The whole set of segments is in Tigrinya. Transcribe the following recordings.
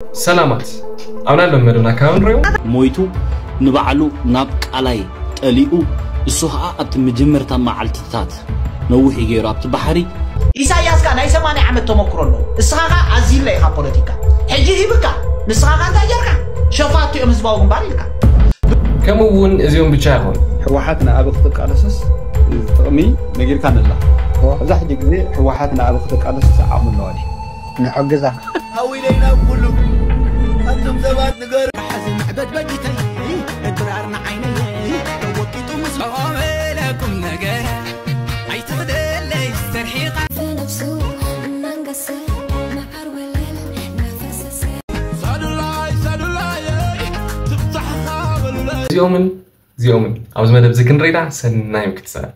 ሰላማት ኣብና ሎም መደብና ካብ ንሪኦ ሞይቱ ንባዕሉ ናብ ቃላይ ጠሊኡ እሱ ኸዓ ኣብቲ መጀመርታ መዓልትታት ነዊሕ ገይሩ ኣብቲ ባሕሪ ኢሳያስ ከ ናይ ሰማንያ ዓመት ተመክሮ ኣሎ። እስኻ ከ ኣዚለ ኢኻ ፖለቲካ ሕጂ ሂብካ ንስኻ ከ እንታይ ጌርካ ሸፋቱ እዮም ህዝባዊ ግንባር ኢልካ። ከምኡ እውን እዚኦም ብቻ ይኾኑ ህወሓት ንኣበ ክትቃለስስ ጥቕሚ ነጊርካ ነላ። ኣብዛ ሕጂ ግዜ ህወሓት ንኣበ ክትቃለስስ ዓቕሚ ኣለዋ ድዩ? ንሕግዛ። ኣዊለይ ናብ ኩሉ ኣንቱም ሰባት ንገሩ። ሓዚ መዕበድ በጊተይ ድራር ንዓይነይ ተወቂጡ ምስ ቆመ ለኩም ነገር ኣይትኽደለይ ስተርሒቓ في نفسه منقسم مع الوليل نفس السيل ሳዱላይ ሳዱላይ ትብታሕኻ በሉላይ እዚኦምን እዚኦምን ኣብዚ መደብ እዚ ክንረዳ ሰናይ ምክትሳል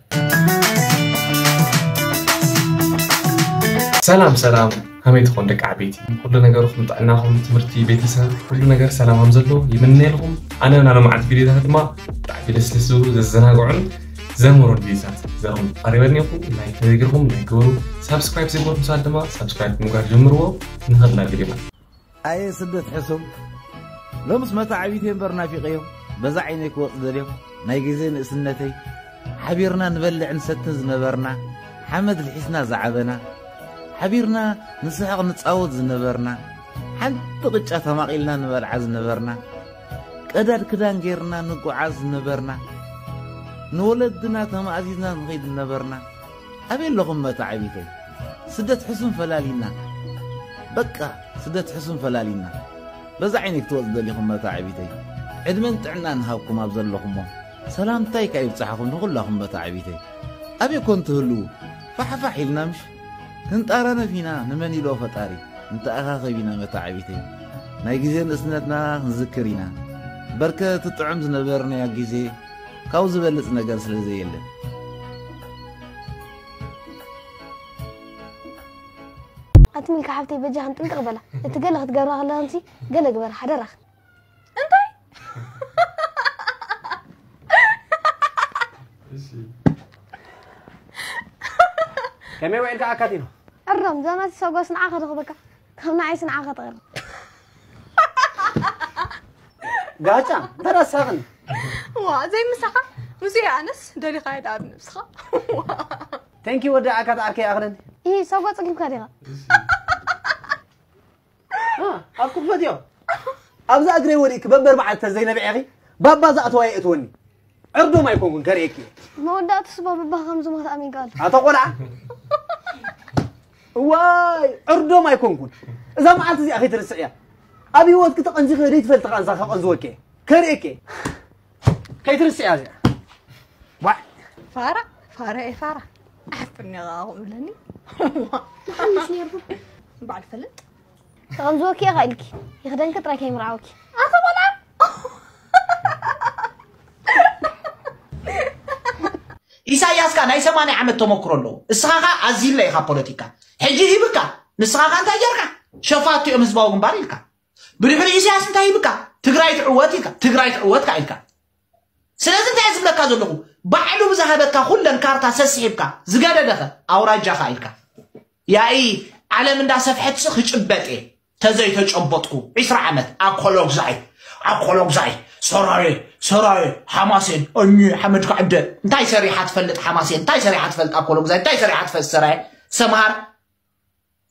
ሰላም ሰላም ከመይ ትኾን ደቂ ዓበይቲ ኩሉ ነገርኩም ጥዕናኹም ትምህርቲ ቤተሰብ ኩሉ ነገር ሰላም ከም ዘሎ ይምነየልኩም ኣነ ናነ መዓልቲ ቪዲዮታት ድማ ብጣዕሚ ደስደስ ዝብሉ ዘዘናግዑን ዘምህሩን ቪዲዮታት ዘኹም ቀሪበልኒኹም ናይ ተዘግርኩም ናይ ግበሩ ሳብስክራይብ ዘይገበርኩም ሰባት ድማ ሳብስክራይብ ምግባር ጀምርዎ ንኸድና ቪዲዮና ኣየ ስደት ሕሱም ሎምስ መታዕቢተይ እምበር ናፊቀዮም በዛ ዓይነይ ክወፅ ደልዮም ናይ ግዜ ንእስነተይ ሓቢርና ንበልዕ ንሰትን ዝነበርና ሓመድ ልሒስና ዝዓበና ሓቢርና ንስሕቕ ንፃወት ዝነበርና ሓንቲ ቅጫ ተማቒልና ንበልዓ ዝነበርና ቀዳድ ክዳን ገይርና ንጓዓዝ ዝነበርና ንወለድና ተማእዚዝና ንኸይድ ዝነበርና ኣበይ ኣለኹም መታዕቢተይ ስደት ሕሱም ፈላሊና በቃ ስደት ሕሱም ፈላሊና በዛ ዓይነይ ክትወፅ ደሊኹም መታዕቢተይ ዕድመን ጥዕናን ሃብኩም ኣብ ዘለኹሞ ሰላምታይ ካብ ይብፃሕኹም ንኹላኹም መታዕቢተይ ኣበይ ኮን ትህልዉ ፋሕፋሕ ኢልና ምሽ ክንጣራነፍ ኢና ንመን ኢሎ ፈጣሪ ንተኣኻኸብ ኢና መታዕቢተይ ናይ ግዜ ንእስነትና ክንዝክር ኢና በርከ ትጥዑም ዝነበርናዮ ግዜ ካብ ዝበልፅ ነገር ስለ ዘየለ ኣቲ ሚልካ ሓብተይ በጃኽን ጥንቅቕ በላ እቲ ገለ ክትገብራ ከለኽንሲ ገለ ግበራ ሓደራኽን እንታይ ከመይ ውዒልካ ኣካቲኖ እሮም ዛናቲ ሰጓስ ንዓኻ ተኽበካ ካብ ንዓይስ ንዓኻ ተቕርብ ጋጫ እንተረሳኽን ዋ ዘይምሳኻ ሙዚየ ኣነስ ደሊኻ ይድኣብ ንብስኻ ተንኪ ወደ ኣካት ዓርከይ ኣኽለኒ ይህ ሰጓ ፀጊምካ ዲኻ ኣብ ክፈትዮ ኣብዛ እግረይ ወዲእክ በበር በዓል ተዘይነብዐኺ ባባ ዝኣተዋ የእትወኒ ዕርዶም ኣይኮንኩን ከርእየኪ መወዳእትስ ባባ ከም ዝሞት ኣሚንካ ኣሎ ኣቶ ቆልዓ እዋይ ዕርዶም ኣይኮንኩን እዛ መዓልቲ እዚኣ ከይትርስዕያ ኣብ ህይወትክ ተቐንዚኺ ዘይትፈልጥ ቃንዛ ከቐንዝወኪ ከርእየኪ ከይትርስዕያ እዚኣ ዋዕ ፋራ ፋራ እየ ፋራ ኣሕፍርኒ ቃቑ ብለኒ ትሓምሽ ነርኩ በዓል ፈልጥ ተቐንዝወኪ ኢኻ ኢልኪ ይኽደንኪ ጥራይ ከይምርዓወኪ ኣቶ ቆልዓ ኢሳያስ ከ ናይ ሰማንያ ዓመት ተመክሮ ኣለዎ። እስኻ ከ ኣዚለ ኢኻ ፖለቲካ። ሕጂ ሂብካ ንስኻ ከ እንታይ ጌርካ? ሸፋቱ እዮም ህዝባዊ ግንባር ኢልካ። ብድሕሪ ኢሳያስ እንታይ ሂብካ? ትግራይ ትዕወት ኢልካ። ትግራይ ትዕወት ከ ኢልካ። ስለዚ እንታይ ዝብለካ ዘለኹ? ባዕሉ ብዝሃበካ ኩለን ካርታ ሰስሒብካ ዝገደደኸ ኣውራጃኻ ኢልካ። ያኢ ዓለም እንዳሰፍሐትሲ ክጭበጥ እየ። ተዘይተጨበጥኩ ዒስራ ዓመት ኣኮሎግዛይ ኣኮሎግዛይ ሰራየ ሰራየ ሓማሴን እኚ ሓመድካ ዕደ እንታይ ሰሪሓ ትፈልጥ ሓማሴን እንታይ ሰሪሓ ትፈልጥ ኣኮሎግዛይ እንታይ ሰሪሓ ትፈልጥ ሰራየ ሰምሃር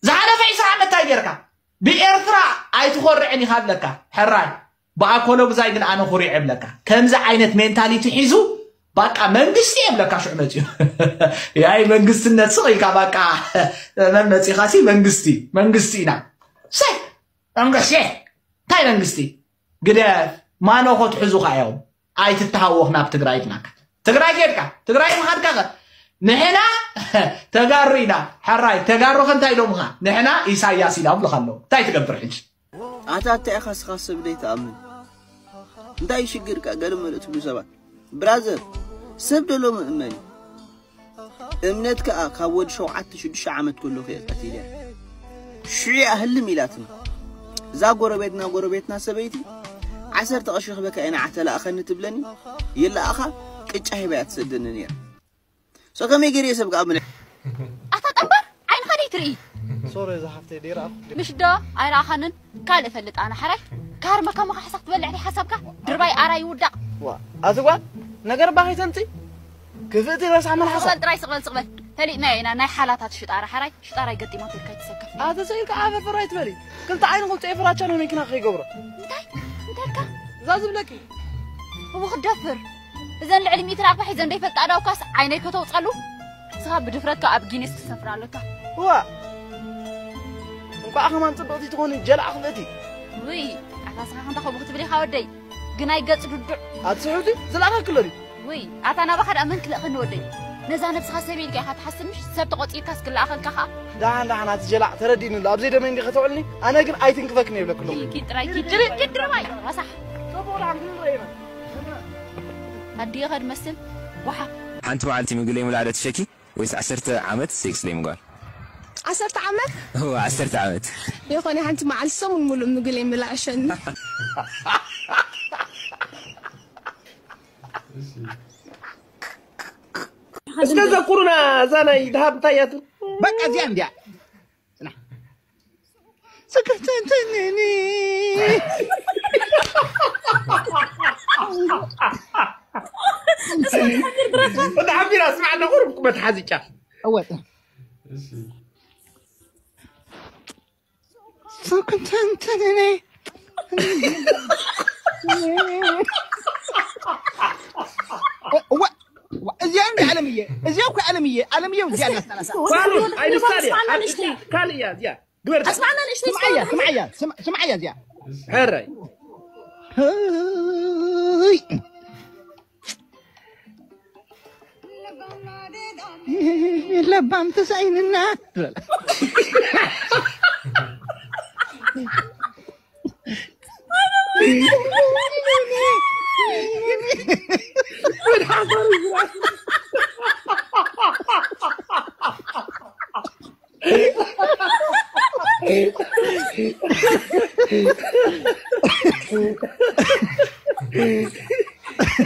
ዝሓለፈ ዒስራ ዓመት እንታይ ጌርካ ብኤርትራ ኣይትኾርዕን ኢኻ ኣለካ ሕራይ ብኣኮሎግዛይ ግን ኣነ ኮሪዐ ይብለካ ከምዚ ዓይነት ሜንታሊቲ ሒዙ ባቃ መንግስቲ የብለካ ሽዑ መፅዩ ያይ መንግስትነት ስቕ ኢልካ ባቃ መን መፂኻሲ መንግስቲ መንግስቲ ኢና ሰይ መንግስቲ እንታይ መንግስቲ ግደፍ ማኖ ኮትሕዙኻ እዮም ኣይትተሃወኽ ናብ ትግራይ ትናካ ትግራይ ኬድካ ትግራይ ምኻድካ ኸ ንሕና ተጋሩ ኢና ሕራይ ተጋሩ ከ እንታይ ኢሎምኻ ንሕና ኢሳያስ ኢሎም ልኻ ኣለዉ እንታይ ትገብር ሕጂ ኣታ እንታይ ኢኻ ስኻ ሰብ ዘይትኣምን እንታይ ሽግርካ ገለ መለ ትብሉ ሰባት ብራዘር ሰብ ደሎ ምእመን እዩ እምነት ከኣ ካብ ወዲ ሸውዓተ ሽዱሽተ ዓመት ከሎ ከየ ቀቲልያ ሽዑ እያ ህልም ኢላትኒ እዛ ጎረቤትና ጎረቤትና ሰበይቲ ዓሰርተ ቅርሺ ክበካ ኢና ዓተላእኸኒ ትብለኒ ይለኣኻ ቅጫ ሂባ እያ ትሰደኒ ነይራ So ከመይ ገይረ ሰብ ከኣ ብለ ኣታ ጠንባር ዓይንኻ ደይ ትርኢ ሶሪ፣ እዛ ሓፍተይ ደይረኣኹ። ምሽ ዶ ኣይረኣኻንን? ካልእ ፈልጥ ኣነ ሓራይ። ካርመካ መኻ ሓሳብ ትበልዕ ዲ ሓሳብካ? ድርባይ ኣራይ ይውዳቕ። ዋ፣ ኣቲ ጓል፣ ነገር ባኺ ተምጺ? ክፍእቲ ረሳ መልሓሳ። ስቕበል ጥራይ፣ ስቕበል፣ ስቕበል። ፈሊጥናዮ ኢና፣ ናይ ሓላታት ሽጣራ ሓራይ፣ ሽጣራ ይገጢማ ትብል ከይትሰከፍ። ኣቲ ሰኢልካ ዓፈርፈር ኣይትበሊ። ክልተ ዓይንኹም ጸይ ፍራቻ ናይ መኪና ከይገብሮ። እንታይ? እንታይ ኢልካ? እዛ ዝብለኪ። እዎ ክደፍር። እዘን ልዕሊ ሚእቲ ናቕፋ ሒዘን ዘይፈልጣ ኣእዳውካስ ዓይነይ ከተውጸሉ? ንስኻ ብድፍረትካ ኣብ ጊኒስ ትሰፍር ኣለካ። እዋ፣ እንቋዕ ከማን ጽብቕቲ ትኾኒ ጀላዕ ክፍእቲ። ውይ፣ ኣታ ንስኻ ከምታ ከምኡ ክትብል ኢኻ ወደይ። ግን ኣይገጽ ዱዱዕ። ኣቲ ስሑቲ ዝለኣኸኪ ኣሎ ድዩ? ውይ፣ ኣታ ናባኻ ደኣ መን ክልእኸኒ ወደይ? ነዛ ነብስኻ ሰብ ኢልካ ኢኻ ትሓስብ ምሽ? ሰብ ተቖጺርካስ ክለኣኸልካ ኸኣ? ደሓን ደሓን ኣቲ ጀላዕ ተረዲእኒ ኣሎ። ኣብ ዘይደመይ እንዲ ከተውዕልኒ ኣነ ግን ኣይትንክፈክን የብለኪ ኣለኹ። ኪድ ጥራይ ኪድ ድርባይ፣ ኪድ ድርባይ፣ ረሳሕ። ጽቡቕ ደሓን ክንረኣየና። ኣዲኻ ድመስል ጓሓፍ። ሓንቲ መዓልቲ ምግቢ ለይምብላዕ ዶ ትሸኪ ወይስ ዓሰርተ ዓመት ሴክስ ለይምግባር? ዓሰርተ ዓመት እወ ዓሰርተ ዓመት። የኾነ ሓንቲ መዓልቲ ሰሙን ሙሉእ ምግቢ ለይምብላዕ ሸኒ። እስከ ዘኩሩና እዛ ናይ ድሃብ እንታይ እያ ትብል? በቃ እዚኣ እንዲያ ጽና ስክፍተንተንኒ እንተ ሓቢራ ስማዕ ኣለኹ ርብኩ መትሓዚ ጫፍ እወጥ ስክፍተንተንኒ እዚኣ እንዲ ዓለምየ እዚኣ እኮ ዓለምየ ዓለምየ እዚኣ እናስታናሳ ካልእ እያ እዚኣ ግበር ኣስማዕና ንእሽተይ ስምዓያ ስምዓያ ስምዓያ እዚኣ ሕራይ ለባም ተሳኢንና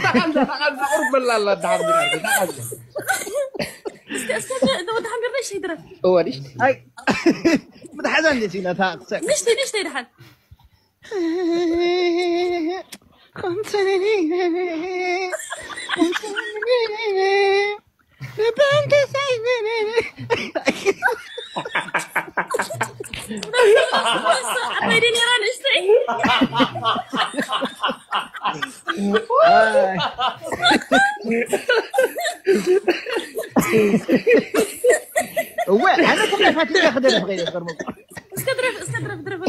ተቃምዛ ተቃምዛ ቁርብ በላ ኣላ ደሓር ብናርኩ ተቃምዛ እስከ እስከ ወደ ሓምቢር ነሽ ይድረፍ እወ ንሽ ኣይ ምትሓዛ እንዴት ኢላ ታቅሰ ንሽተይ ንሽተይ ደሓን እወ ኣነ ኩላፋት ክደርፍ ከይደ ዝገርመኩም እስከ ድረፍ እስከ ድረፍ ድረፍ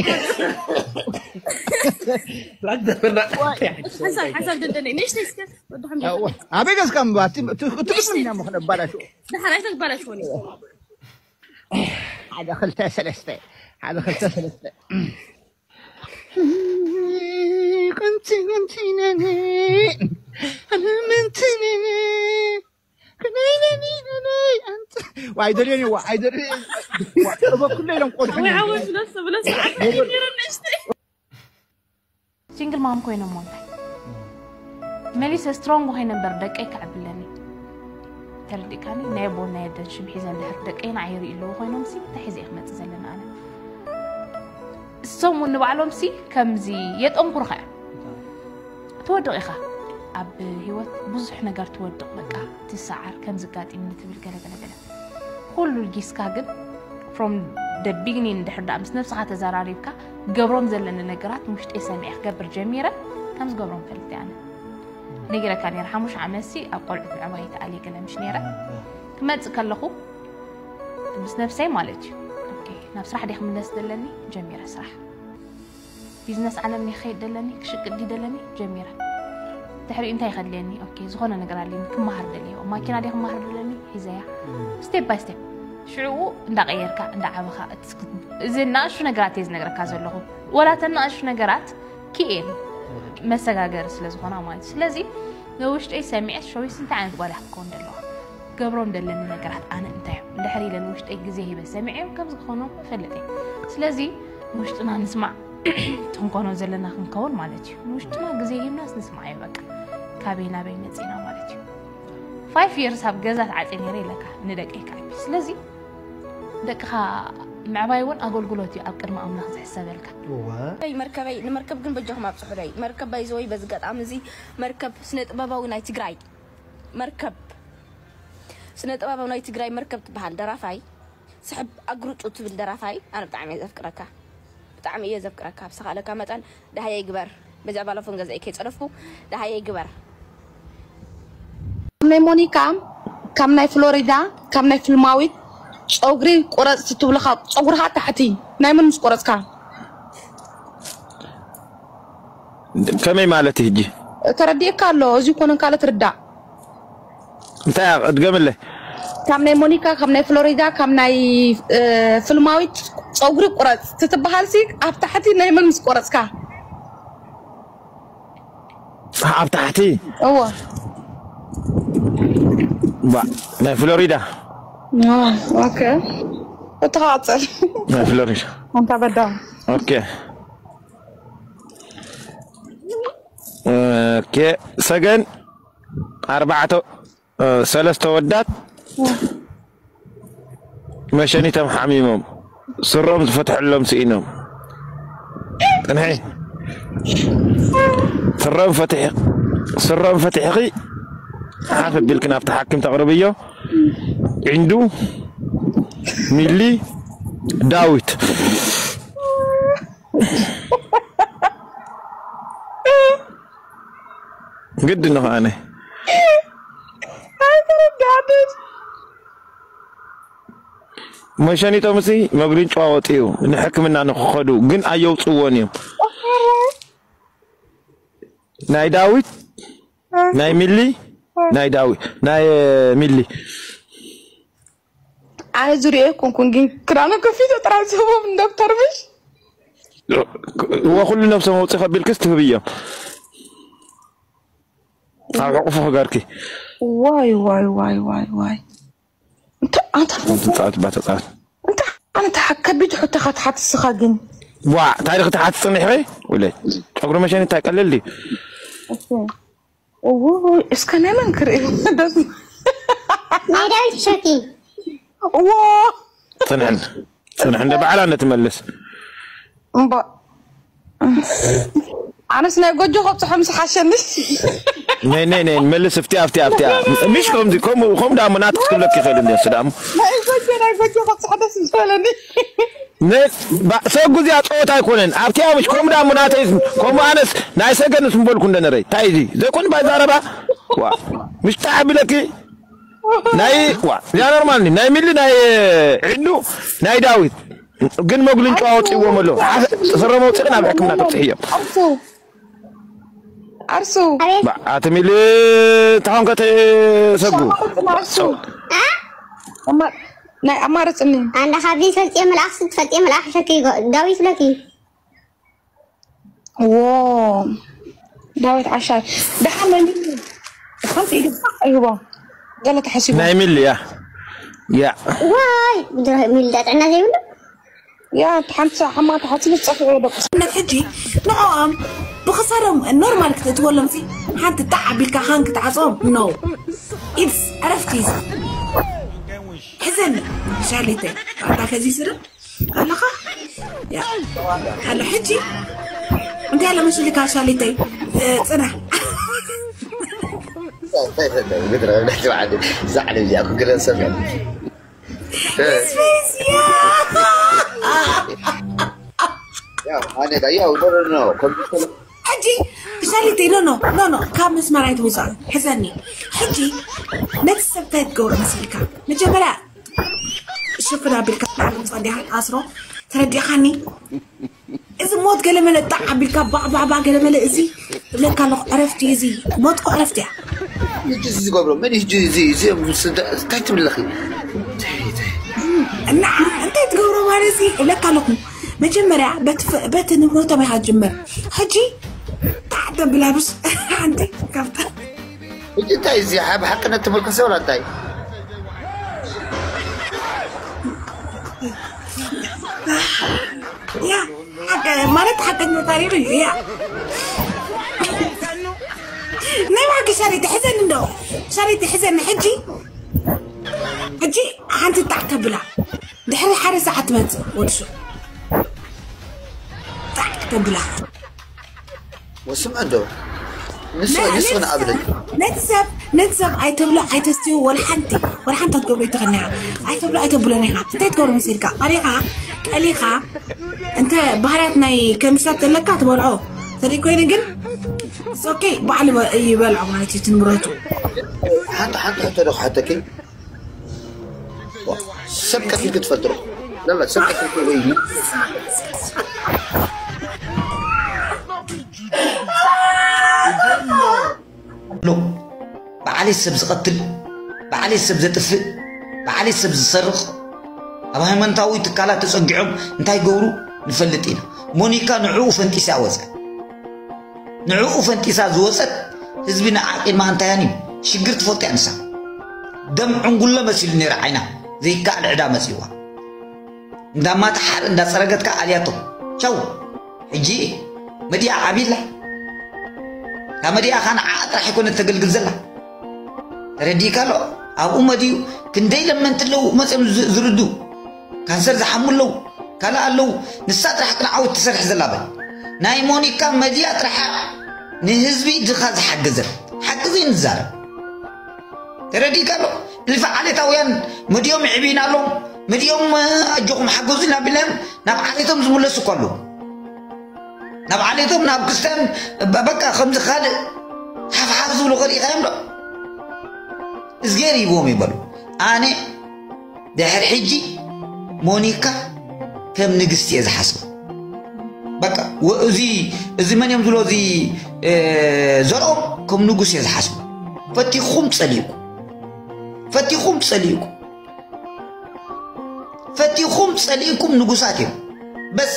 ሓሳብ ሓሳብ ደደለይ ንእሽተይ እስከ ወዲ ሓምድ ኣበይ ገዝካ ምባ ትግጥምና ሞ ክነባላሽዎ ደሓን ኣይተባላሽወኒ ሓደ ክልተ ሰለስተ ሓደ ክልተ ሰለስተ ከምቲ ከምቲ ነኒ ከምንቲ ነኒ ኣይደልዮን ይዋ ኣይደልዮ እበኩሎ ኢሎም ቆድሑ ሓወሽ ብለስ ብለስ ንእሽተይ ሲንግል ማም ኮይነ እሞ እንታይ መሊሰ ስትሮንግ ኮይነ እምበር ደቀይ ከዕብለኒ ተረዲእካኒ ናይ ኣቦን ናይ ኣደን ሽም ሒዘ እንድሕር ደቀይ ንዓይ ይርእዩ ኣለዉ ኮይኖም ሲ እንታይ ሒዘ እየ ክመፅእ ዘለና ኣነ እሶም እውን ንባዕሎም ሲ ከምዚ የጠንኩርካ እዮም ትወድቕ ኢኻ ኣብ ህይወት ብዙሕ ነገር ትወድቕ በቃ ትሰዓር ከምዚ ጋጢምኒ ትብል ገለገለገለ ኩሉ ልጊስካ ግን from the beginning እንድሕር ደኣ ምስ ነብስኻ ተዘራሪብካ ክገብሮም ዘለኒ ነገራት ንውሽጠይ ሰሚዐ ክገብር ጀሚረ ከም ዝገብሮም ፈልጥ ኣነ ነጊረካ ነይረ ሓሙሽተ ዓመትሲ ኣብ ቆልዑት ምዕባይ ተኣልየ ገለ ምሽ ነይረ ክመፅእ ከለኹ ምስ ነብሰይ ማለት እዩ ኦኬ፣ ናብ ስራሕ ድየ ክምለስ ዘለኒ ጀሚረ ስራሕ ቢዝነስ ዓለም ድየ ክኸይድ ደለኒ ክሽቅጥ ድዩ ደለኒ ጀሚረ ድሕሪኡ እንታይ ከድልየኒ ኦኬ ዝኾነ ነገር ኣለኒ ክመሃር ደልየ ማኪና ድየ ክመሃር ደለኒ ሒዘያ step by step ሽዕኡ እንዳቀየርካ እንዳዓበኻ እቲ ንኣሽቱ ነገራት እየ ዝነግረካ ዘለኹ ወላ ተን ንኣሽቱ ነገራት ክኤን መሰጋገሪ ስለ ዝኾና ማለት እዩ ስለዚ ንውሽጠይ ሰሚዐ ሸዊስ እንታይ ዓይነት ጓል እያ ክትከውን ዘለዋ ገብሮም ደለኒ ነገራት ኣነ እንታይ እዮም እንድሕር ኢለ ንውሽጠይ ግዜ ሂበ ሰሚዐዮም ከም ዝኮኖም እፈልጥ እየ ስለዚ ንውሽጥና ንስማዕ ትንኮኖ ዘለና ክንከውን ማለት እዩ ንውሽጥና ግዜ ሂብናስ ንስማዕ እዩ በቃ ካበይ ናበይ መፂና ማለት እዩ five years ኣብ ገዛ ተዓፅየ ነይረ ኢለካ ንደቀይ ከዓቢ ስለዚ ደቅኻ ምዕባይ እውን ኣገልግሎት እዩ ኣብ ቅድሚ ኣምላኽ ዝሕሰበልካ። እወ ይ መርከበይ ንመርከብ ግን በጃኹም ኣብፅሑለይ። መርከብ ባይዘወይ በዚ ገጣሚ እዚ መርከብ ስነ ጥበባዊ ናይ ትግራይ መርከብ ስነ ጥበባዊ ናይ ትግራይ መርከብ ትበሃል ደራፋይ ስሕብ ኣግሩጩ ትብል ደራፋይ ኣነ ብጣዕሚ እየ ዘፍቅረካ። ብጣዕሚ እየ ዘፍቅረካ ብዝተኻእለካ መጠን ደሃየይ ግበር። በዚኣ ባለፎን ገዛኢ ከይፀደፍኩ ደሃየይ ግበር። ካብ ናይ ሞኒካ ካብ ናይ ፍሎሪዳ ካብ ናይ ፍልማዊት ፀጉሪ ቁረፅ ትብልካ ፀጉርካ ታሕቲ ናይ መን ምስ ቆረፅካ ከመይ ማለት እዩ ሕጂ? ተረዲእካ ኣሎ እዚ ኮነ ካልእ ትርዳእ እንታይ እያ? እድገምለይ። ካብ ናይ ሞኒካ ካብ ናይ ፍሎሪዳ ካብ ናይ ፍልማዊት ፀጉሪ ቁረፅ ትትበሃል ሲ ኣብ ታሕቲ ናይ መን ምስ ቆረፅካ ኣብ ታሕቲ እዎ ባ ናይ ፍሎሪዳ ኦኬ እተኻቐፅል ናይ ፍሎሪዳ ኣንታ በዳ ኦኬ ኦኬ ሰገን ኣርባዕተ ሰለስተ ወዳት መሸኒቶም ሓሚሞም ስሮም ዝፈትሐሎም ስኢኖም ጥንሒ ስሮም ፈትሒ ስሮም ፈትሕኺ ሓፍ ቢልክ ናብቲ ሓኪም ተቕርብዮ ዕንዱ ሚሊ ዳዊት ግድ ነው ኣነ መሸኒቶም ሲ መግሪን ጨዋወጥ እዩ ንሕክምና ንክኸዱ ግን ኣየውፅዎን እዮም ናይ ዳዊት ናይ ሚሊ ናይ ዳዊት ናይ ሚሊ ኣነ ዙሪያ ኣይኮንኩን ግን ክዳኖ ከፊቶ ጥራይ ዝህቦም ንዶክተር ምሽ እወ ኩሉ ነብሶም ኣውፂ ከቢልክስ ትህብዮም ኣብ ዕቑፉ ክገርኪ ዋይ ዋይ ዋይ ዋይ ዋይ እንታይ ኣንታ ትፃወት ባ ተፃወት እንታይ ኣነ ተሓ ከቢድ ሕቶኻ ትሓትስኻ ግን ዋ እንታይ ዲኺ ትሓት ፅኒሕኺ ውለይ ጨጉሪ መሸኒ እንታይ ቀለል ድዩ እውይ እስከ ናይ መን ክርኢ ደስ ናይ ዳዊት ሸኪ ዎ ፅንሕን ፅንሕ እንደ ባዕላ እንደ ትመልስ እምባ ኣነስ ናይ ጎጆ ከብፅሖ ምስ ሓሸኒ ነይ ነይ ነይ መልስ እፍቲ ኣብቲ ኣብቲ ምሽ ከምዚ ከምኡ ከምኡ ዳሞ ናትክ ክብለክ ይኽእል እንዲ እሱ ዳሞ ናይ ጎጆ ናይ ጎጆ ከብፅሖ ደስ ዝበለኒ ሰጉ እዚኣ ፀወታ ኣይኮነን ኣብቲ ኣብሽ ከምኡ ዳሞ ናተይ ከምኡ ኣነስ ናይ ሰገንስ ምበልኩ እንደነረይ እንታይ እዚ ዘይኮን ባይዛረባ ምሽ ተዓቢለኪ ናይ ዋ እዚኣ ኖርማል ናይ ሚሊ ናይ ዕዱ ናይ ዳዊት ግን መጉልንጫ ኣውፅዎም ኣሎ ስረ መውፅእ ናብ ሕክምና ተብፅሕ እዮም ኣርሱ ኣቲ ሚሊ ተኾንከ ተሰጉ ናይ ኣማርፅኒ ኣንዳ ካብዚ ትፈልጥየ መልኣኽ ትፈልጥየ መልኣኽ ሸኪ ዳዊት ብለኪ ዎ ዳዊት ዓሻር ደሓር ናይ ሚሊ ሓንቲ ኢዱ ይህቦ ገለ ተሓሲቡ ናይ ሚሊ ያ ያ ዋይ ሚልዳ ጥዕና ዘይብሉ ያ ሓንቲ ሓማ ተሓሲቡ ዝፀፍዑ ደቂ ሕጂ ንዕኦም ብኽሳዶም ኖርማል ክትእትወሎም ሲ ሓንቲ ጣዕ ኣቢልካ ሃን ክትዓፅኦም ኖ ኢድስ ዕረፍቲ ሕዘኒ ሻሊተይ ኣታ ከዚ ስርም ኣለኻ ኣሎ ሕጂ እንታይ ኣሎ መስልካ ሻሊተይ ፅናሕ ዛዕለ እዚኣ ክግረሰብ ሕጂ ሻሊተይ ኖ ኖ ኖ ኖ ካብ መስመር ኣይትውፃእ ሕዘኒ ሕጂ ነቲ ሰብ እንታይ ትገብሮ መሲልካ መጀመርያ ሽፍን ኣቢልካ ፃዲኻ ኣስሮ ተረዲኻኒ እዚ ሞት ገለመለ ጣዕ ኣቢልካ ባዕባዕባ ገለመለ እዚ እብለካ ኣለኹ ዕረፍቲ እዚ ሞትኮ ዕረፍቲ እያ ህጂ እዚ ዝገብሮ መን ህጂ እዚ እዚኦም እንታይ ትብለኺ እና እንታይ ትገብሮ ማለት እዚ እብለካ ኣለኹ መጀመርያ በቲ ንብረቶም ኢኻ ጅምር ሕጂ ጣዕ ተብላብስ ሓንቲ ካብታ ሕጂ እንታይ እዚ ብሓቅነት ትምልከሰ ወላ እንታይ ያ ማለት ሓቀኛ ታሪክ እዩ ያ ናይ ብሓቂ ሻሪቲ ሕዘን እንዶ ሻሪቲ ሕዘን ሕጂ ሕጂ ሓንቲ ጣዕ ተብላ ድሕሪ ሓደ ሰዓት ትመጽእ ወዲ ሱቕ። ጣዕ ተብላ። ወስም እንዶ ንሱ ንሱ ንኣብለት ነቲ ሰብ ነቲ ሰብ ኣይተብሎ ኣይተስትዮ ወላ ሓንቲ ወላ ሓንቲ ክትገብሮ ይትኽእል ኢኻ። ኣይተብሎ ኣይተብሎን ኢኻ። እንታይ ትገብሮ መሲልካ? ቀሊኻ ቀሊኻ እንተ ባህርያት ናይ ከምሳት ዘለካ ትበልዖ ተርኢ ኮይኑ ግን ኦኬ ባዕሉ ይበልዖ ማለት እዩ ትንብረቱ። ሓንቲ ሓንቲ ሕቶ ዶ ክሓተኪ ሰብ ቀቲልኪ ትፈልጥሩ ለላ ሰብ ቀቲልኪ ወይ ሎ ብዓሌት ሰብ ዝቐትል ብዓሌት ሰብ ዘጥፍእ ብዓሌት ሰብ ዝሰርቕ ኣብ ሃይማኖታዊ ትካላት ተጸጊዖም እንታይ ገብሩ ንፈልጥ ኢና። ሞኒካ ንዕኡ ፈንጢሳ ወጸ። ንዕኡ ፈንጢሳ ዝወጸት ህዝቢ ንዓ ቂድማ እንታያን እዩ ሽግር ትፈልጥ እያ ንሳ። ደም ዕንጉሎ መሲሉ ነይሩ ዓይና ዘይከኣል ዕዳ መጺዋ። እንዳማትሓር እንዳጸረገትካ ኣልያቶ ቻው። ሕጂ መዲያ ዓቢላ እታ መዲያ ኻ ንዓ ጥራሕ ይኮነት ተገልግል ዘላ ተረዲእካ ኣሎ። ኣብኡ መዲዩ ክንደይ ለመንቲ ኣለዉ መፅኦም ዝርዱ ካንሰር ዝሓሙ ኣለዉ ካልእ ኣለዉ። ንሳ ጥራሕ ቅንዓወት ትሰርሕ ዘላ በል ናይ ሞኒካ መዲያ ጥራሕ ንህዝቢ ድኻ ዝሓገዘት ሓቂ ዘይንዛረብ ተረዲእካ ኣሎ። እልፊ ዓሌታውያን መዲኦም ይዕብይና ኣሎም መዲኦም ኣጆኹም ሓገዙ ኢና ቢልናዮም ናብ ዓሌቶም ዝምለሱ እኮ ኣለዉ። ናብ ዓሌቶም ናብ ክስተን በቃ ከምዚ ካልእ ሓፍሓፍ ዝብሉ ከሪእኻዮም ዶ እዝጌር ይብዎም ይበሉ። ኣነ ድሕር ሕጂ ሞኒካ ከም ንግስቲ እየ ዝሓስቡ። በቃ እዚ እዚ መን እዮም ዝብሎ እዚ ዘርኦም ከም ንጉስ እየ ዝሓስቡ። ፈቲኹም ጸሊእኩ ፈቲኹም ጸሊእኩ ፈቲኹም ጸሊእኩም ንጉሳት እዮም። በስ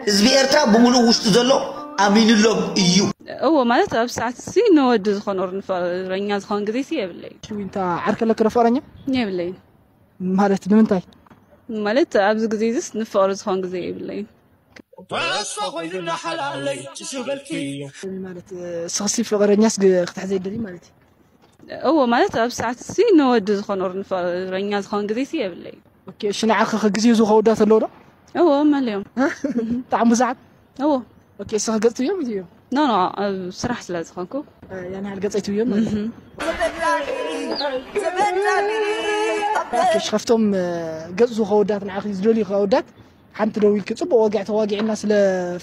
ህዝቢ ኤርትራ ብምሉእ ውሽጡ ዘሎ ኣሚንሎም እዩ። እዎ ማለት ኣብ ሰዓት ሲ ንወዲ ዝኾን ኦር ንፍቕረኛ ዝኾን ግዜ ሲ የብለይ። ሽዊንታ ዓርከ ለክ ዶ ፍቕረኛ የብለይ። ማለት ንምንታይ? ማለት ኣብዚ ግዜ ዚስ ንፍቕሪ ዝኾን ግዜ የብለይ። ተስፋ ኮይኑና ሓላለይ ጭሱ በልኪ ማለት ስኽሲ ፍቕረኛስ ክትሕዘ ይደሊ ማለት እዩ። እዎ ማለት ኣብ ሰዓት ሲ ንወዲ ዝኾን ኦር ንፍቕረኛ ዝኾን ግዜ ሲ የብለይ። ኦኬ እሺ ንዓኺ ከ ግዜ ዝኸውዳት ኣለዎ ዶ? እዎ መሊኦም። ብጣዕሚ ብዙሓት? እዎ። ኦኬ እስኺ ገጽ ትብዮም ኢትዮ? ኖ ኖ ኣብ ስራሕ ስለ ዝኾንኩ። ያን ያህል ገጽ ኣይትብዮም ማለት እዩ። ኦኬ እሺ ካብቶም ገጽ ዝኸውዳት ንዓኺ ዝደልዩ ከውዳት ሓንቲ ደው ኢልኪ ጽቡቕ ወግዒ ተዋጊዕና ስለ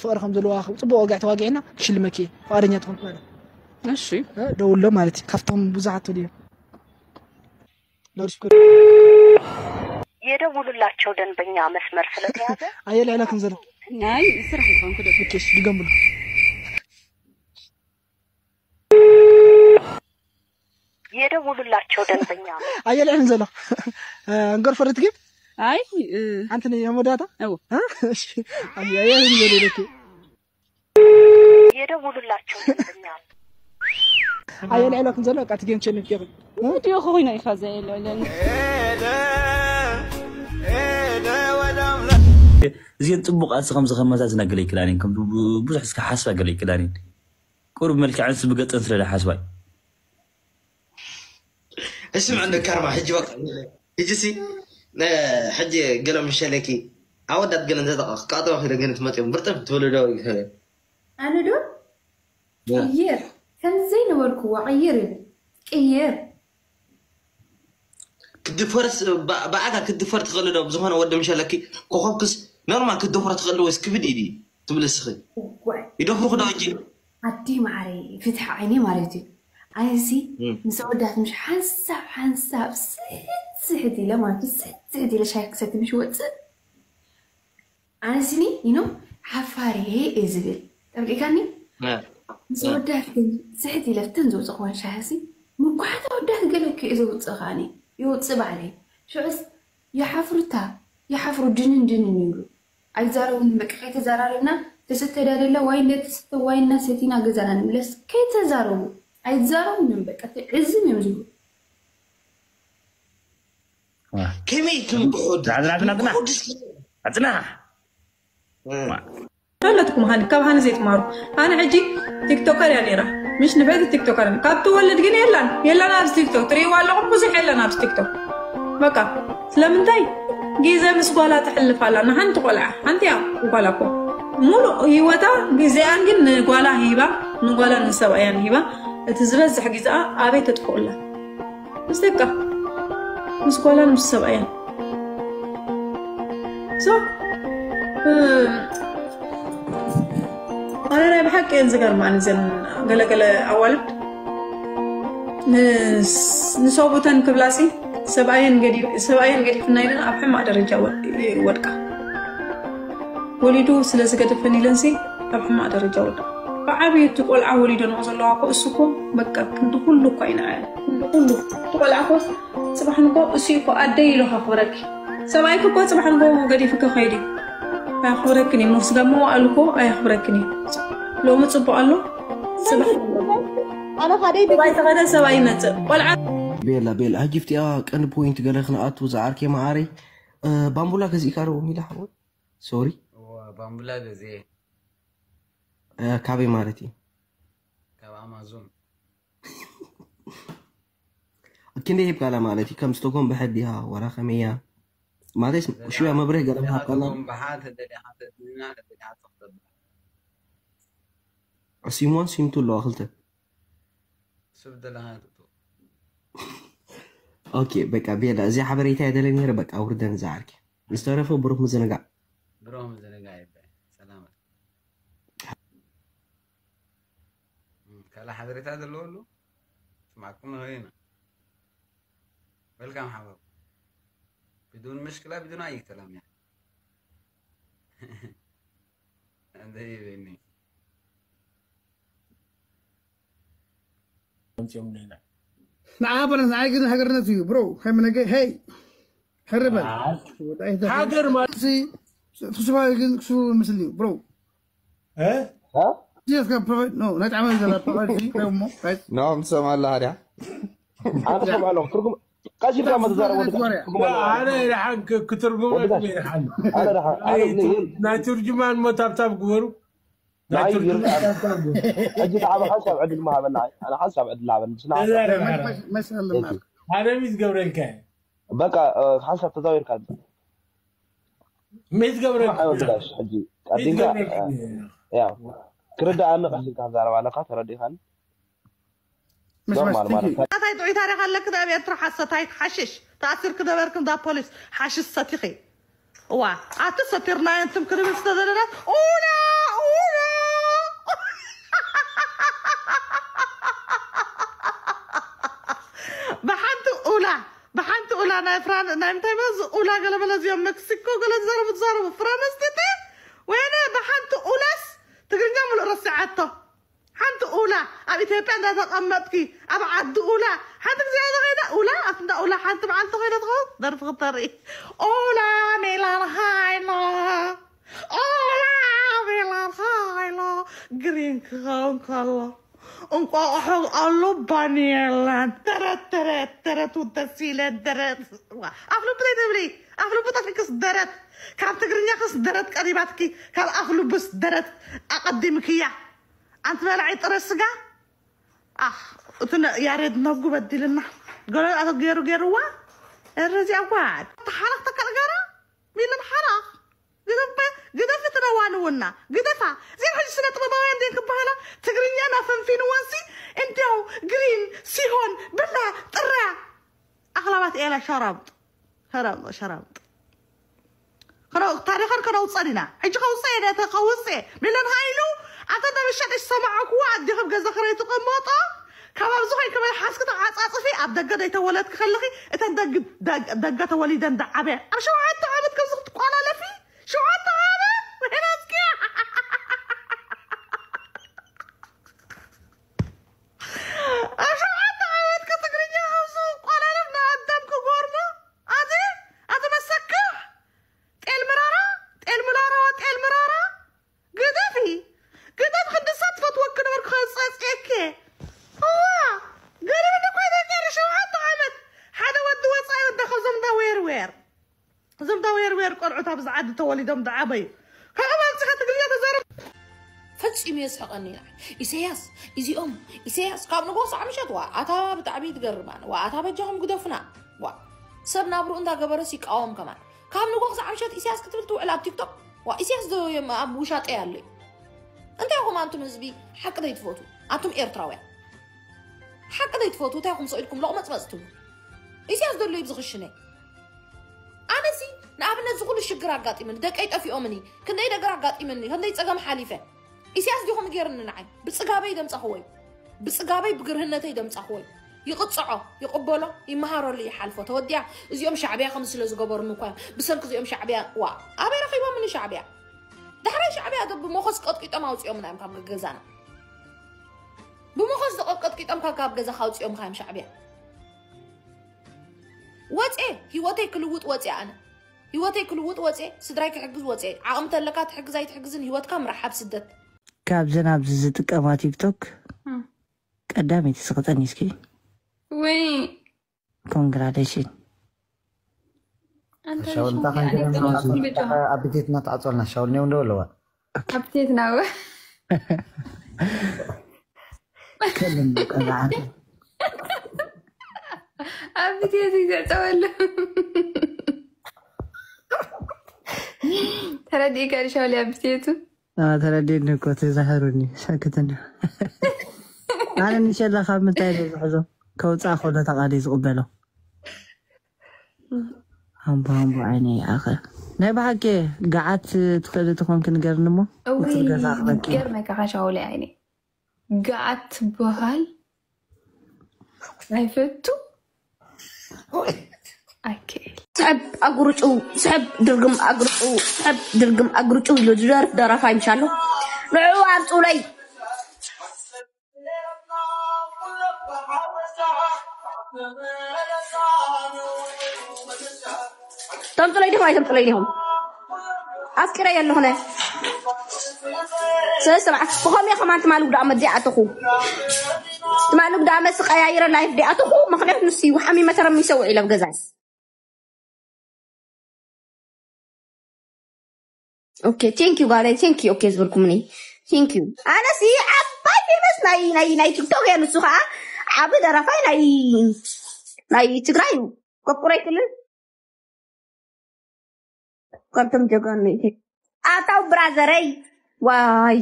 ፍቕሪ ከም ዘለዋ ጽቡቕ ወግዒ ተዋጊዕና ክሽልመኪ ፍቓደኛ ትኾን ማለት እሺ ደውሎ ማለት እዩ ካብቶም ብዙሓት ተልዮ የደውሉላቸው ደንበኛ መስመር ስለተያዘ አየለ ዕላክን ዘሎ ናይ ስራሕ ይኾንኩ ዶ እሺ ድገምሉ የደውሉላቸው ደንበኛ አየለ ዕላክን ዘሎ እንገር ፈረትኪ አይ አንተ ነው የሞዳታ አዎ አየለ ዘሎ የደውሉላቸው ደንበኛ ኣየለ ዕለኩም ዘሎ በቃ ትገም ቸልፍ ገሩ ቪድዮ ኮይኑ ኢኻ ዘየሎ ለኒ እዚን ጽቡቕ ኣንስ ከም ዝኸመዛዝና ገለ ይክላኒን ከም ብዙሕ እስከ ሓስባ ገለ ይክላኒን ቁሩብ መልክዐንስ ብገጸን ስለ ሓስባይ እስምዕ እንዶ ካርማ ሕጂ በቃ ሕጂ ሲ ሕጂ ገለ ምሸለኪ ኣወዳት ገለ እንተ ክቃጠዋ ኺደ ግን ትመፅኦም ብርጥም ትብሉ ዶ ይኸለ ኣነ ዶ ቅይር ከምዘይ ነበርክዎ ቅይር ይብል ቅይር ክድፈርስ ብኣካ ክትድፈር ትኽእል ዶ ብዝኾነ ወዲ ምሸለኪ ኮኸብክስ ኖርማል ክትደፍሮ ትኽእል ወይስ ክብድ ኢዲ ትብል እስኺ ይደፍሩኺ ዶ ሕጂ ኣዲ ማዕረይ ፍትሒ ዓይኒ ማለት እዩ ኣነሲ ምስ ኣወዳት ምሽ ሓንሳብ ሓንሳብ ስሕት ስሕት ኢለ ማለት እዩ ስሕት ስሕት ኢለ ሻሂ ክሰቲ ምሽ ወፅእ ኣነስኒ you know ሓፋር እየ እየ ዝብል ተረዲእካኒ ምስ ኣወዳት ግን ስሕት ኢለ ፍተን ዝውፅእ ክኾን ሻሂ ሲ ምጉሓት ኣወዳት ገለ እኮ እየ ዘውፅእ ከዓኒ ይውፅእ ባዕለይ ሽዑስ ይሓፍሩታ ይሓፍሩ ድንን ድንን ይብሉ ኣይዛረቡን በቃ ከይተዘራረብና ተሰተዳደላ ዋይ እንደ ተሰተ ዋይ እና ሰቲና ገዛና ንምለስ ከይተዛረቡ ኣይዛረቡን እዮም በቃ ትዕዝም እዮም ዝብሉ ከመይ ትምክሑ ኣፅና ፈለጥኩም ሃኒ ካብ ሃኒ ዘይትማሩ ኣነ ሕጂ ቲክቶከር እያ ነይራ ምሽ ንፍዕቲ ቲክቶከር ካብ ትወልድ ግን የላን የላን ኣብዚ ቲክቶክ ትርእይዋ ኣለኹም ብዙሕ የለን ኣብዚ ቲክቶክ በቃ ስለምንታይ ግዜ ምስ ጓላ ተሕልፍ ኣላ። ንሓንቲ ቆልዓ ሓንቲ እያ ጓላ እኮ፣ ሙሉእ ህይወታ ግዜኣን ግን ንጓላ ሂባ፣ ንጓላ ንሰብኣያን ሂባ። እቲ ዝበዝሕ ግዜኣ ኣበይ ተጥፍኡላ? ምስ ደቃ፣ ምስ ጓላን ምስ ሰብኣያን። So ኣነ ናይ ብሓቂ እየን ዝገርማኒ እዘን ገለገለ ኣዋልድ። ንሰቡተን ክብላሲ ሰብኣየን ገዲፍና ኢለን ኣብ ሕማቕ ደረጃ ይወድቃ። ወሊዱ ስለ ዝገደፈን ኢለንሲ ኣብ ሕማቕ ደረጃ ወድቃ። ብዓብዩ እቲ ቆልዓ ወሊደንኦ ዘለዋ እኮ እሱ እኮ በቃ ክንዲ ኩሉ እኮ ኣይንዓየን። ክንዲ ኩሉ እቲ ቆልዓ እኮ ጽባሕ ንጎ እሱ እኮ ኣደይ ኢሉ ከኽብረኪ። ሰብኣይኪ እኮ ጽባሕ ንጎ ገዲፉ ከኸይድ እዩ። ኣየኽብረክን እዩ። ምስ ጋሞ ኣሉ እኮ ኣየኽብረክን እዩ። ሎሚ ጽቡቕ ኣሎ፣ ጽባሕ ኣነ ካደይ ሰብኣይ ተኸደ ሰብኣይ ይመጽእ። ቆልዓ ቤላ ቤላ፣ ሕጂ ፍትያ ቀንዲ ፖይንት ገለ ክንኣቱ ዝዓርኬ መዓረይ። ባምቡላ ገዚእካ ዶ ሚላ ሓወይ? ሶሪ። እዋ፣ ባምቡላ ገዚኤ። ካበይ ማለት እዩ? ካብ ኣማዞን። ክንደይ ሂብካላ ማለት እዩ? ከም ስቶኮም ብሕድ እያ ዋላ ከመይ እያ? ማለት ሽያ መብርህ ገለ ምሃብካላ? ስቶኮም ብሓ ተደሊኻ ተድንና፣ ተደሊኻ ትኽተብ። ሲም ዋን ሲም ቱ ኣለዋ ክልተ። ስብ ደለኻ ትእቱ። ኦኬ፣ በቃ ቤላ፣ እዚ ሓበሬታ የደለ ነይረ። በቃ ውርደን ዝዓርኪ። ዝተረፈ ብሩክ ምዝንጋዕ። ብሩክ ምዝንጋዕ ይበል። ሰላማት። ካልእ ሓበሬታ ዘለወሉ ስማዕኩም ንኽእል ኢና። ዌልካም ሓባብ። ብዱን ምሽክላ ብዱን ኣይ ሰላም ያ። እንደ ይበኒ። ንዓ በለስ፣ ንዓይ ግን ሃገርነት እዩ ብሮ። ሃይመነገ ሄይ፣ ሕርበል። ሃገር ማለት ሲ ትስፋ ግን ክሱ ምስል እዩ ብሮ። እ? እ? ዚስ ከ ፕሮቫይድ ኖ ናይ ጣዕመ ዘላ ፕሮቫይድ ሲ ከሞ ጋይስ። ኖ ምሰማ ኣላ ሃዲያ። ኣንተ ሰማ ኣለኹ ትርጉም ቀሲልካ መተዛረብ ወዲ ትርጉም ኣለዎ። ኣነ ይርሓን ክትርጉም ወዲ ጋሽ። ይርሓን። ኣነ ደሓን፣ ኣነ ናይ ነ-፣ ናይ ትርጅማን ሞ ታብታብ ግበሩ። ናይ ንዓይ ትርጉም ይርዳእኒ። ታብታብ ግበሩ። ሕጂ ንዓኻ ሓንሳብ ዕድል ምሃበኒ፣ ኣነ ሓንሳብ ዕድል ሃበኒ፣ ብስነ ሓሳብ። ተዛረብ፣ ሓራ። መስ-፣ መስ-፣ ኣለና። ሓደ ሚዝ ገብረልካ። በቃ፣ እ፣ ሓንሳብ ተዛዊርካ ምጻእ። ሚዝ ገብረልካ። ሓወ ብላሽ፣ ሕጂ ሚዝ ቀዲምካ፣ ገብረልካ። እ፣ ያው፣ ክርዳእኒ ቀሲልካ ትዛረብ ኣለካ፣ ተረዲእካኒ? مش ኖርማል ማለት። ሓሰታይ ጥዑይ ታሪኽ ኣለክ፣ ኣብ ኤርትራ ሓሰታይ ሓሽሽ ተኣሲርክ ነበርክ፣ እንዳ ፖሊስ ሓሽሽ ሰቲኺ። እዋ፣ ኣቲ ሰቲርናዮ እንትም ክድብል ዝተዘለለ፣ ኡላ፣ ኡላ። ብሓንቲ ኡላ፣ ብሓንቲ ኡላ ናይ ፍራን-፣ ናይ ምንታይ መዝ ኡላ ገለ መለ እዚኦም መክሲኮ ገለ ዝዛረቡ፣ ዝዛረቡ ፍራንስ ትተ፣ ወይነ ብሓንቲ ኡላስ ትግርኛ ሙሉእ ረሲዓቶ። ሓንቲ ኡላ ኣብ ኢትዮጵያ እንዳተቐመጥኪ፣ ኣብ ዓዲ ኡላ ሓንቲ ግዜ እያ ዝኸይዳ። ኡላ ኣብቲ እንዳ ኡላ ሓንቲ መዓልቲ ኮይና ትኸውን ደርፊ ክተርኢ። ኡላ ሜላን ሃይሎ፣ ኡላ ሜላን ሃይሎ፣ ግሪን ክኸውን ከሎ እንቋቑሖ ኣሎ ባኒ የለን። ተረት፣ ተረት፣ ተረት፣ ውደስ ኢለ ደረት። ዋ፣ ኣፍ ልቡ ዘይትብሊ፣ ኣፍ ልቡ ጠፊክስ ደረት። ካብ ትግርኛ ክስ ደረት ቀሪባትኪ፣ ካብ ኣፍ ልቡስ ደረት ኣቐዲምክያ። ኣንቲ በላዒ ጥረ ስጋ። ኣኽ፣ እቲ ነ-፣ ያሬድ ነጉ በዲልና። ገለ ኣቶ ገይሩ ገይሩዋ። እረ እዚኣ ጓድ። ተሓረኽ ተከል ገራ? ሚልን ሓረኽ። ግደፈ-፣ ግደፊ ትነዋንውና። ግደፋ። እዚን ሕጂ ስነ ጥበባውያን ድየን ክበሃላ? ትግርኛና ፈንፊንወንሲ እንዲያው ግሪን ሲሆን ብላ ጥራ። ኣኽላባት ኤላ ሸራብጥ። ሸራብጥ፣ ሸራብጥ። ከነው-፣ ታሪኸን ከነውፀን ኢና። ሕጂ ከውፀ እየ፣ ነተ ከውፀ። ሚለን ሃይሉ፣ ኣንተ ደብሻ ደሽ ሰማዕኩዋ፣ ኣዴኽብ ገዛ ኽራይ ትቕመጦ፣ ካብ ኣብዚ ኾይ ከመይ ሓስኪ ተዓፃፅፊ፣ ኣብ ደገ ደይተወለድኪ ከለኺ፣ እተን ደግ-፣ ደግ-፣ ደገ ተወሊደን ደዓበያ። ኣብ ሸውዓተ ዓመት ከምዚ ክትቋላለፊ? ሸውዓተ ዓመት? ወይናስኪ? ኣብ ሸውዓተ ዓመት ከ ትግርኛ ከምዚ ክቋላለፍ ንኣዳም ክጎርሞ? ኣቲ፣ ኣቲ መሰክሕ፣ ጤል ምራራ፣ ጤል ምራራ፣ ጤል ምራራ፣ ግደፊ፣ ግደፊ፣ ክንዲ ሰብ ትፈትወኪ ነበርኩ፣ ከጸጽየኪ። እዋ፣ ገረብኒ እኮ ኢለ ነይረ ሸውዓተ ዓመት። ሓደ ወዲ ወጻኢ ወዲ ካብዞም እንዳ ዌር ዌር። እዞም እንዳ ዌር ዌር ቆልዑት ኣብዚ ዓዲ ተወሊዶም ዝዓበዩ። ካብኦም ኣምጺኻ ትግርኛ ተዛረብ። ፈጺሙ የስሕቐኒ ኢና። ኢሰያስ፣ እዚኦም፣ ኢሰያስ፣ ካብ ንጎ ሳዕ ምሸት፣ ዋ፣ ኣታ ብጣዕሚ ትገርማን። ዋ፣ ኣታ በጃኹም ግደፉና። ዋ፣ ሰብ ናብርኡ እንዳገበረስ ይቃወም ከማን። ካብ ንጎ ክሳብ ምሸት ኢሳያስ ክትብል ትውዕል ኣብ ቲክቶክ። ዋ፣ ኢሳያስ ዶ የም-፣ ኣብ ውሻጠ ያለዩ? እንታይ ኢኹም ኣንቱም ህዝቢ ሓቂ ዘይትፈቱ? ኣቱም ኤርትራውያን ሓቂ ዘይትፈቱ እንታይ ኢኹም ሰኢድኩም ሎቕመጽመጽ ትብሉ? ኢሳያስ ዘሎ እዩ ብዝኽሽነ። ኣነሲ ንኣብነት ዝኹሉ ሽግር ኣጋጢምኒ፣ ደቀይ ጠፊኦምኒ፣ ክንደይ ነገር ኣጋጢምኒ፣ ክንደይ ጸገም ሓሊፈ። ኢሳያስ ዲኹም ገይርኒ ንዓይ? ብጽጋበይ ደምጻኽዎ እዩ። ብጽጋበይ ብግርህነተይ ደምጻኽዎ እዩ። ይቕጽዖ፣ ይቕበሎ፣ ይመሃረሉ፣ ይሓልፎ። ተወዲኣ፣ እዚኦም ሻዕብያ ከም ስለ ዝገበሩኒ እኳ እዮም። ብሰንኪ እዚኦም ሻዕብያ፣ ዋ፣ ኣበይ ረኺቦምኒ ሻዕብያ? ዳሕራይ ሻዕብያ ዶ ብመኾስ ቀጥቂጦም ኣውጺኦምና እዮም ካብ ገዛና። ብመኾስ ዶ ቀጥቂጦም ካብ፣ ካብ ገዛ ካውጺኦምካ እዮም ሻዕብያ። ወጼ፣ ህይወተይ ክልውጥ ወጼ ኣነ። ህይወተይ ክልውጥ ወጼ፣ ስድራይ ክሕግዝ ወጼ። ዓቕሚ ተለካ ትሕግዝ ኣይትሕግዝን ህይወትካ ምራሕ ኣብ ስደት። ካብዘን ኣብዚ ዝጥቀማ ቲክቶክ እም። ቀዳመይቲ ስቕጠኒ እስኪ። ወይ ኮንግራሌሽን። ኣንተ ሻውል እንታይ ሪፎርም ከንገረና ገለ ኣትኩም ብቻ። ኣብ ቤትና ተዓጾልና ሻውል ነው እንደው ኣለዋ። ኣብቴት ናው። ከልም ቀዛዓን። ኣብቴት ይዘጸወሉ። ተረዲእካ ሻውል ኣብቴቱ። ተረዲእኒ እኮ ተዛህሩኒ ሰክትና። ኣነ ንሸላ ካብ ምንታይ ነው ዝሕዞ? ከውፃእ ከሎ ተቓሊ ዝቕበሎ። ኣምቦ ኣምቦ ዓይነይ ኣኸ ናይ ብሓቂ ገዓት ትኽእሊ ትኾንኪ ንገርኒ እሞ እውይ፣ እቲ ገዛ ኣቕረብኪ። ይገርመካ ካሻውለ ዓይነይ። ገዓት ትበሃል ኣይፈቱ። ኣይክእል። ስሕብ ኣጉርጭው፣ ስሕብ ድርግም ኣጉርጭው፣ ስሕብ ድርግም ኣጉርጭው ኢሉ ዝደርፍ ደራፋይ ምሻሎ። ንዕኡ ኣምፅኡለይ። ተምፅኡለይ ዲኹም ኣይተምፅኡለይ ዲኹም? ኣፍቂረዮ ኣለኹ ነ። ሰለስተ መዓልቲ ብኸምኡ ከማን ትማሊ ጉዳመት ዲኣ ኣተኹ። ትማሊ ጉዳመት ስቀያይረ ላይፍ ዲኣ ኣተኹ። ምኽንያቱ ንሱ እዩ ሓሚመ ተረሚሰ ውዒለ ኣብ ገዛይ። ኦኬ፣ thank you ጋለይ፣ thank you። ኦኬ ዝበልኩምኒ፣ thank you። ኣነሲ ዓባይ ፌመስ ናይ፣ ናይ፣ ናይ ቲክቶክ እየ፣ ንሱ ከዓ ዓቢ ደራፋይ ናይ፣ ናይ ትግራይ እዩ። ኮፒራይት ክልል ካብቶም ጀጋኑ እዩ። ኣታው ብራዘረይ፣ ዋይ።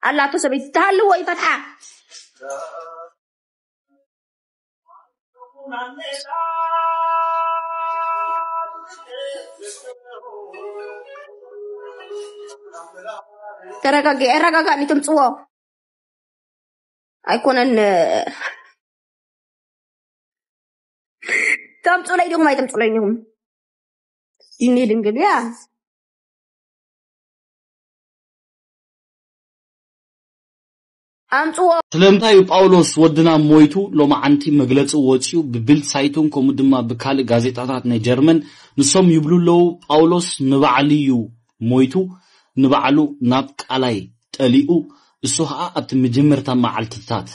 ኣላቶ ሰበይቲ ትሃልዎ ይፈትሓ። ተረጋጊ፣ ኣረጋጋእ፣ ንተምፅዎ ኣይኮነን። ተምፅኡለይ ዲኹም ኣይተምፅኡለይ ዲኹም? ዲኒ ድንግል እያ። ኣምፅዎ። ስለምንታይ እዩ ጳውሎስ ወድና ሞይቱ? ሎማዓንቲ መግለጺ ወጺኡ ብቢልድ ሳይቱን ከምኡ ድማ ብካልእ ጋዜጣታት ናይ ጀርመን። ንሶም ይብሉ ኣለዉ፣ ጳውሎስ ንባዕሉ እዩ ሞይቱ፣ ንባዕሉ ናብ ቃላይ ጠሊኡ፣ እሱ ኸኣ ኣብቲ መጀመርታ መዓልትታት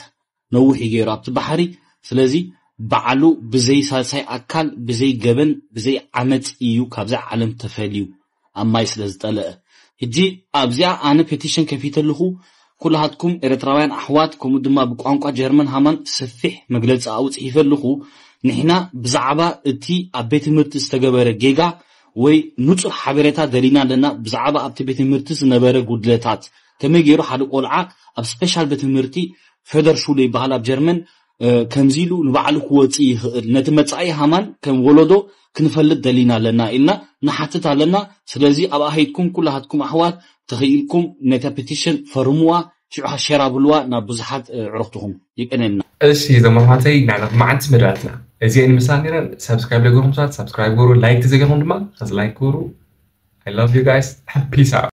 ነዊሕ እዩ ገይሩ ኣብቲ ባሕሪ። ስለዚ ባዕሉ ብዘይ ሳልሳይ ኣካል፣ ብዘይ ገበን፣ ብዘይ ዓመጽ እዩ ካብዛ ዓለም ተፈልዩ ኣብ ማይ ስለ ዝጠለአ። ሕጂ ኣብዚኣ ኣነ ፔቲሽን ከፊተ ኣለኹ። ኩላሃትኩም ኤርትራውያን ኣሕዋት፣ ከምኡ ድማ ብቋንቋ ጀርመን ሃማን ሰፊሕ መግለጺ ኣውጽእ ይፈልኹ። ንሕና ብዛዕባ እቲ ኣብ ቤት ትምህርቲ ዝተገበረ ጌጋ ወይ ንጹር ሓበሬታ ደሊና ኣለና። ብዛዕባ ኣብቲ ቤት ትምህርቲ ዝነበረ ጉድለታት፣ ከመይ ገይሩ ሓደ ቆልዓ ኣብ ስፔሻል ቤት ትምህርቲ፣ ፌደርሹለ ይበሃል ኣብ ጀርመን፣ እ፣ ከምዚ ኢሉ ንባዕሉ ክወጽእ ይኽእል፣ ነቲ መጻኢ ሃማን ከም ወለዶ ክንፈልጥ ደሊና ኣለና ኢልና ንሓትት ኣለና። ስለዚ ኣብኣ ኸይድኩም ኩላሃትኩም ኣሕዋት ተኽኢልኩም ነታ ፔቲሽን ፈርምዋ፣ ሽዑ ኸኣ ሸር ኣብልዋ ናብ ብዙሓት፣ እ፣ ኣዕሩኽትኹም። የቀንየልና። እሺ፣ እዞም ኣሕዋተይ፣ ናይ ሎማዓንቲ መደባትና እዚኤን ይመስላ ነይረን። ሳብስክራይብ ዘይገበርኩም ሰባት ሳብስክራይብ ግበሩ፣ ላይክ ተዘይገርኩም ድማ ኸዚ ላይክ ግበሩ። I love you guys. Peace out.